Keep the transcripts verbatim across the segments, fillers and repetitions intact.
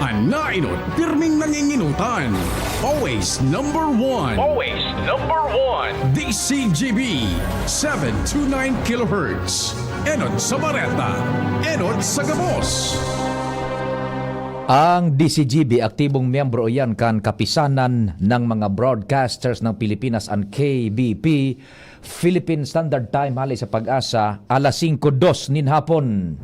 An nainot, pirming nanginginutan. Always number one. Always number one. D C G B, seven two nine kilohertz. Enot sa bareta, enot sa gabos. Ang D C G B, aktibong miyembro iyan kan Kapisanan ng mga Broadcasters ng Pilipinas, an K B P, Philippine Standard Time, hale sa Pag-asa, alas singko dos nin hapon.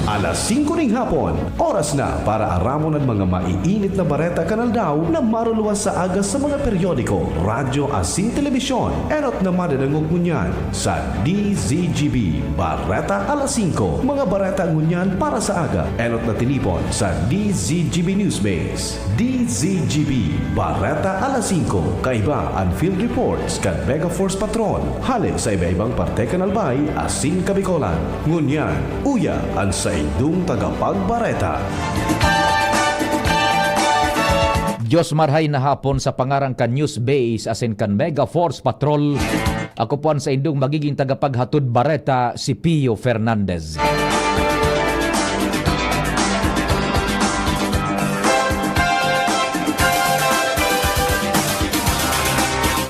Alas singko ning hapon, oras na para aramon an mga maiinit na bareta kan aldaw na maruluwas sa aga sa mga periodiko, radyo asin telebisyon. Enot na madadangog ngunyan sa D Z G B Bareta alas singko. Mga bareta ngunyan para sa aga, enot na tinipon sa D Z G B Newsbase. D Z G B, Bareta alas singko. Kaiba an field reports kan Mega Force Patrol, hale sa iba-ibang parte kan Albay asin Kabicolan. Ngunyan, uya an saindong tagapagbareta. Diyos marhay na hapon sa pangaran kan News Base asin kan Mega Force Patrol. Ako po an saindong magiging tagapaghatod bareta, si Pio Fernandez.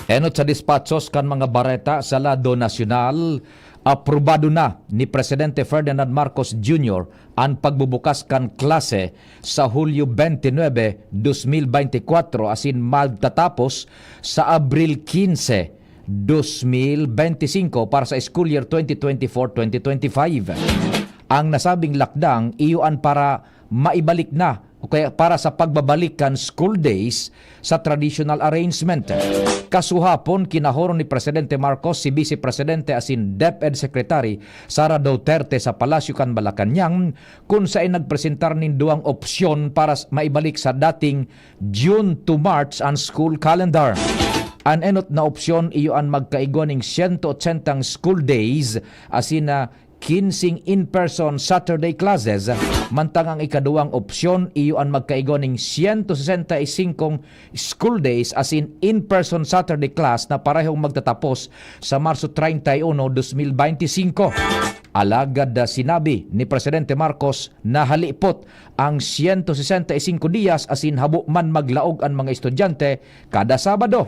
Enot sa despatsos kan mga bareta sa lado nasyonal, aprobado na ni Presidente Ferdinand Marcos Junior an pagbubukas kan klase sa Hulyo twenty-nine, dos mil beintikwatro asin magtatapos sa Abril quince, dos mil beintisinko para sa school year twenty twenty-four, twenty twenty-five. Ang nasabing lakdang iyo an para maibalik na o kaya para sa pagbabalik kan school days sa traditional arrangement. Kasuhapon, kinahoron ni Presidente Marcos si Vice Presidente asin DepEd Secretary Sara Duterte sa Palasyo kan Malacañang, kun saen nagpresentar nin duwang opsyon para s-, maibalik sa dating June to March an school calendar. An enot na opsyon iyo an magkaigwa ning siyento otsentang school days asin na kinseng in-person Saturday classes, mantang ang ikaduwang opsyon iyo an magkaigwa ning siyento sesenta y singkong school days asin in-person Saturday class na parehong magtatapos sa Marso treinta y uno, dos mil beintisinko. Alagad, ah, sinabi ni Presidente Marcos na halipot ang siyento sesenta y singko diyas asin habo man maglaog an mga estudyante kada Sabado.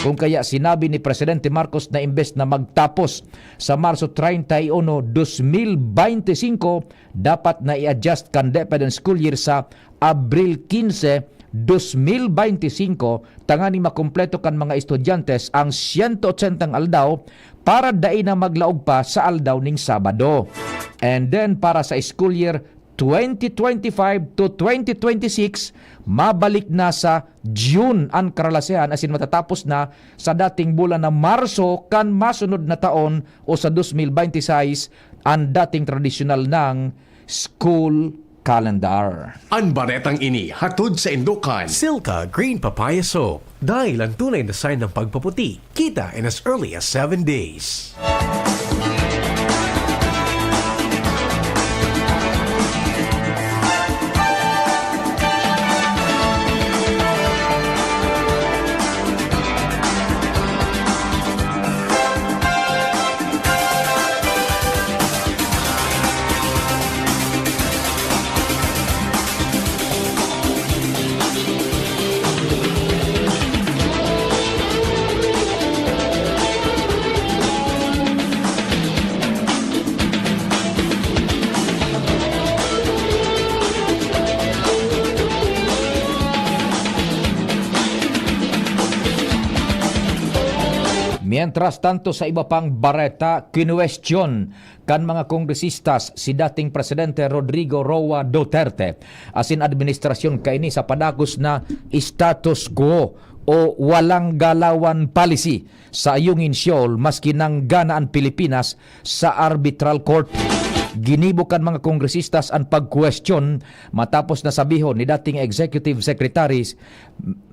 Kung kaya sinabi ni Presidente Marcos na imbes na magtapos sa Marso treinta y uno, dos mil beintisinko, dapat na i-adjust kan DepEd an school year sa Abril quince, dos mil beintisinko, tanganing makumpleto kan mga estudyante ang siyento otsentang aldaw para dai na maglaog pa sa aldaw ning Sabado. And then, para sa school year twenty twenty-five to twenty twenty-six, mabalik na sa June an karalasehan asin matatapos na sa dating bulan na Marso kan masunod na taon o sa dos mil beintiseis an dating tradisyonal nang school calendar. An baretang ini hatod saindo kan Silka Green Papaya Soap. Dahil ang tunay na sign ng pagpaputi, kita in as early as seven days. Mientras tanto, sa iba pang bareta, kinuwestiyon kan mga kongresistas si dating Presidente Rodrigo Roa Duterte asin administrasyon kaini sa padagos na status quo o walang galawan policy sa ayong ensure maski nanggana an Pilipinas sa arbitral court. Ginibo kan mga kongresistas an pagkwestiyon matapos na sabihon ni dating Executive Secretary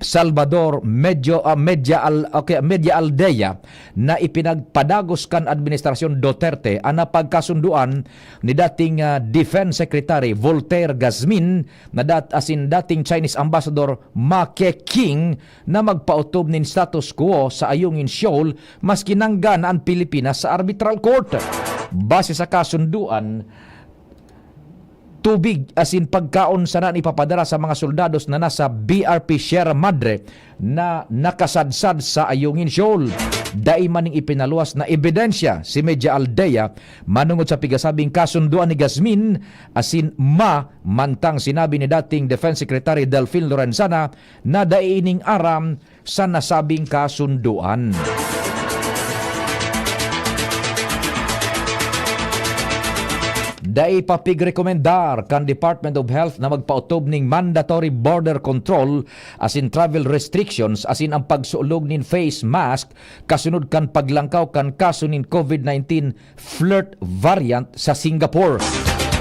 Salvador Medyo, ah, Media Al-, okay, Media Aldea na ipinagpadagos kan administrasyon Duterte an napagkasundoan ni dating, ah, Defense Secretary Voltaire Gazmin na dat-, asin dating Chinese Ambassador Ma Keqing na magpaotob nin status quo sa ayong ensure maski nanggana an Pilipinas sa arbitral court. Base sa kasundoan, tubig asin pagkaon sana an ipapadara sa mga soldados na nasa B R P Sierra Madre na nakasadsad sa Ayungin Shoal. Dai man nin ipinaluwas na ebidensya si Media Aldea manongod sa pigasabing kasundoan ni Gasmin asin Ma, mantang sinabi ni dating Defense Secretary Delfin Lorenzana na dai ining aram sa nasabing kasundoan. Dai pa pigrekomendar kan Department of Health na magpaotob ning mandatory border control asin travel restrictions asin ang pagsulog nin face mask kasunod kan paglangkaw kan kaso nin COVID nineteen flirt variant sa Singapore.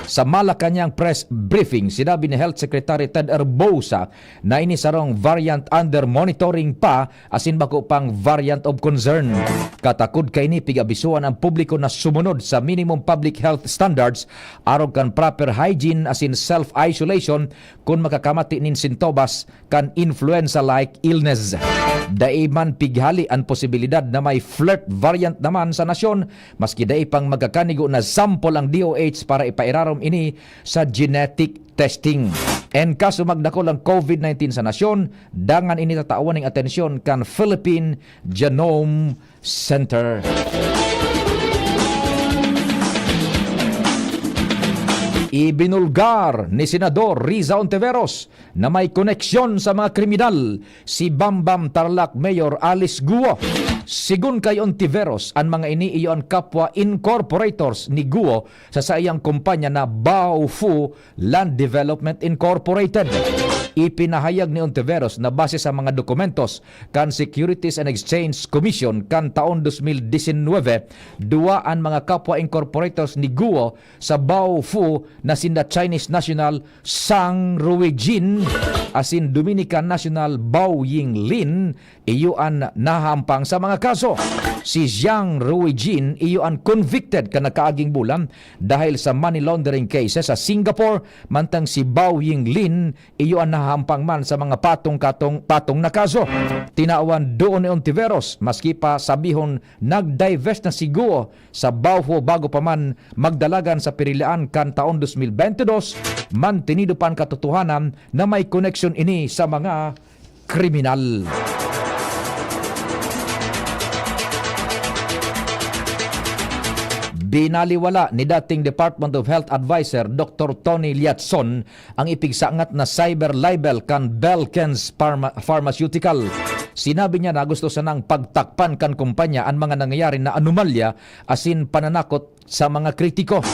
Sa Malacañang press briefing, sinabi ni Health Secretary Ted Herbosa na ini sarong variant under monitoring pa asin bako pang variant of concern. Katakod kaini, pig-abisohan ang publiko na sumunod sa minimum public health standards arog kan proper hygiene asin self-isolation kun makakamati nin sintomas kan influenza-like illness. Dai man pighali an posibilidad na may flirt variant naman sa nasyon, maski dai pang magkakanigo na sample ang D O H para ipairarom ini sa genetic testing. En kaso magdakol ang COVID nineteen sa nasyon, dangan ini tatawan ning atensyon kan Philippine Genome Center. Ibinulgar ni Senador Riza Ontiveros na may koneksyon sa mga kriminal si Bambam Tarlac Mayor Alice Guo. Sigon kay Ontiveros, an mga ini iyo an kapwa incorporators ni Guo sa saiyang kumpanya na Baofu Land Development Incorporated. Ipinahayag ni Ontiveros na base sa mga dokumentos kan Securities and Exchange Commission kan taon dos mil disinwebe, duwa an mga kapwa incorporators ni Guo sa Baofu na sinda Chinese national Zhang Ruijin asin Dominican national Bao Yinglin, iyo an nahahampang sa mga kaso. Si Zhang Ruijin iyo an convicted kan nakaaging bulan dahil sa money laundering cases sa Singapore, mantang si Bao Yinglin iyo an nahahampang man sa mga patong-katong, patong na kaso. Tinawan doon ni Ontiveros, maski pa sabihon nag-divest na si Guo sa Baofu bago pa man magdalagan sa pirilaan kan taon dos mil bente dos, mantinido pa an katotohanan na may koneksyon ini sa mga kriminal. Binaliwala ni dating Department of Health Advisor Doktor Tony Liatson ang ipigsangat na cyber libel kan Belkens Pharma-, Pharmaceutical. Sinabi niya na gusto sanang pagtakpan kan kumpanya an mga nangyayari na anomalya asin pananakot sa mga kritiko.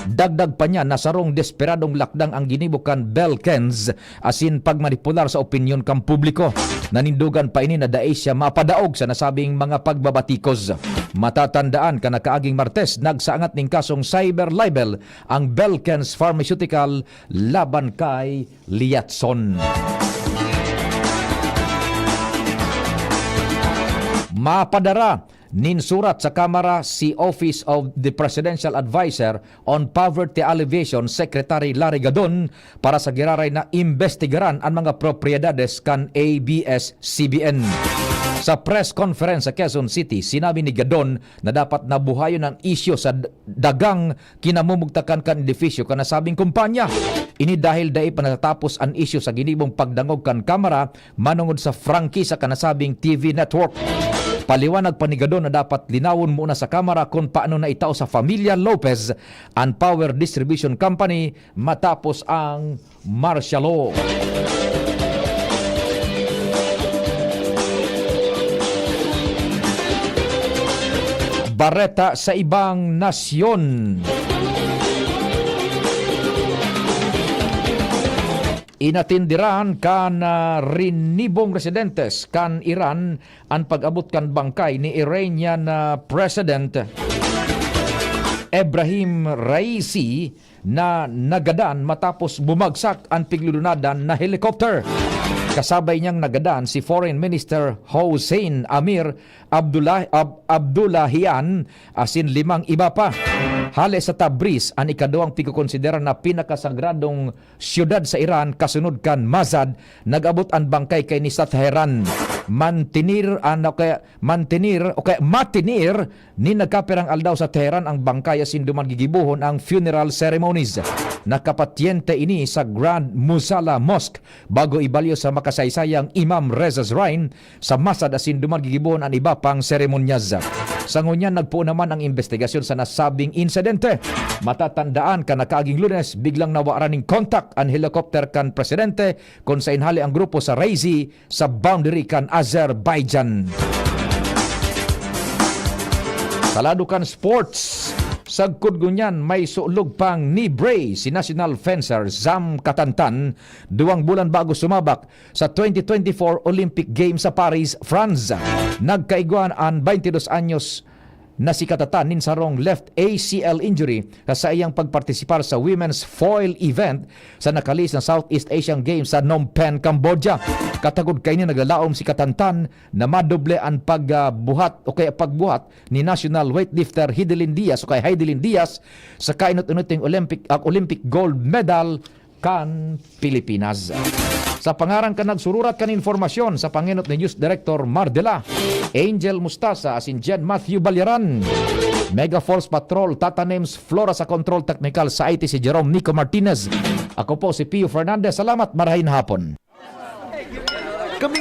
Dagdag pa niya na sarong desperadong lakdang ang ginibo kan Belkens asin pagmanipular sa opinyon kan publiko. Nanindogan pa ini na dai siya mapadaog sa nasabing mga pagbabatikos. Matatandaan kan nakaaging Martes, nagsangat nin kasong cyber libel ang Belkens Pharmaceutical laban kay Liatson. Mapadara nin surat sa Kamara si Office of the Presidential Advisor on Poverty Alleviation, Secretary Larry Gadon, para sa giraray na imbestigaran an mga propiedades kan A B S C B N. Sa press conference sa Quezon City, sinabi ni Gadon na dapat na buhayon an isyu sa d-, dagang kinamumugtakan kan edifisyo kan nasabing kumpanya. Ini dahil dai pa natatapos an isyu sa ginibong pagdangog kan Kamara manongod sa prangkisa kan nasabing T V network. Paliwanag pa ni Gadon na dapat linawon muna sa Kamara kun paano naitao sa Familia Lopez an power distribution company matapos ang martial law. Bareta sa ibang nasyon. Inatindiran kan, ah, rinibong residentes kan Iran an pag-abot kan bangkay ni Iranian, ah, President Ebrahim Raisi na nagadan matapos bumagsak an pigludunadan na helicopter. Kasabay niyang nagadan si Foreign Minister Hossein Amir Abdullah-, Ab-, Abdullahian asin limang iba pa. Hale sa Tabriz, an ikaduwang pigkokonsidera na pinakasagradong siyudad sa Iran kasunod kan Mashhad, nag-abot an bangkay kaini sa Tehran. mantinir, ano kaya, mantinir o kaya matinir nin nagkapirang aldaw sa Tehran ang bangkay asin duman gigibohon ang funeral ceremonies. Nakapatyente ini sa Grand Musalla Mosque bago ibalyo sa makasaysayang Imam Reza Shrine sa Mashhad asin duman gigibohon an iba pang seremonyas. Sa ngunyan, nagpoon naman ang imbestigasyon sa nasabing insidente. Matatandaan kan nakaaging Lunes, biglang nawaran nin kontak an helicopter kan presidente kun saen hale ang grupo sa Raisi sa boundary kan Azerbaijan. Sa lado kan sports, sagkod ngunyan may sulog pang knee brace si national fencer Zam Katantan, duwang bulan bago sumabak sa twenty twenty-four Olympic Games sa Paris, France. Nagkaigwa an twenty-two anyos na si Katantan nin sarong left A C L injury sa saiyang pagpartisipar sa women's foil event sa nakalihis na Southeast Asian Games sa Phnom Penh, Cambodia. Katagod kaini, naglalaom si Katantan na madoble an pagbuhat o kaya pagbuhat ni national weightlifter Hidelin Diaz o kaya Hidelin Diaz sa kainot-inoting Olympic, ah, Olympic gold medal kan Pilipinas. Sa pangaran kan nagsururat kan impormasyon, sa pangenot ni News Director Mardela, Angel Mustasa asin Jen Matthew Balyaran, Mega Force Patrol, Tata Names Flora sa Control Technical, sa I T si Jerome Nico Martinez. Ako po si Pio Fernandez. Salamat, marahay na hapon. Kaming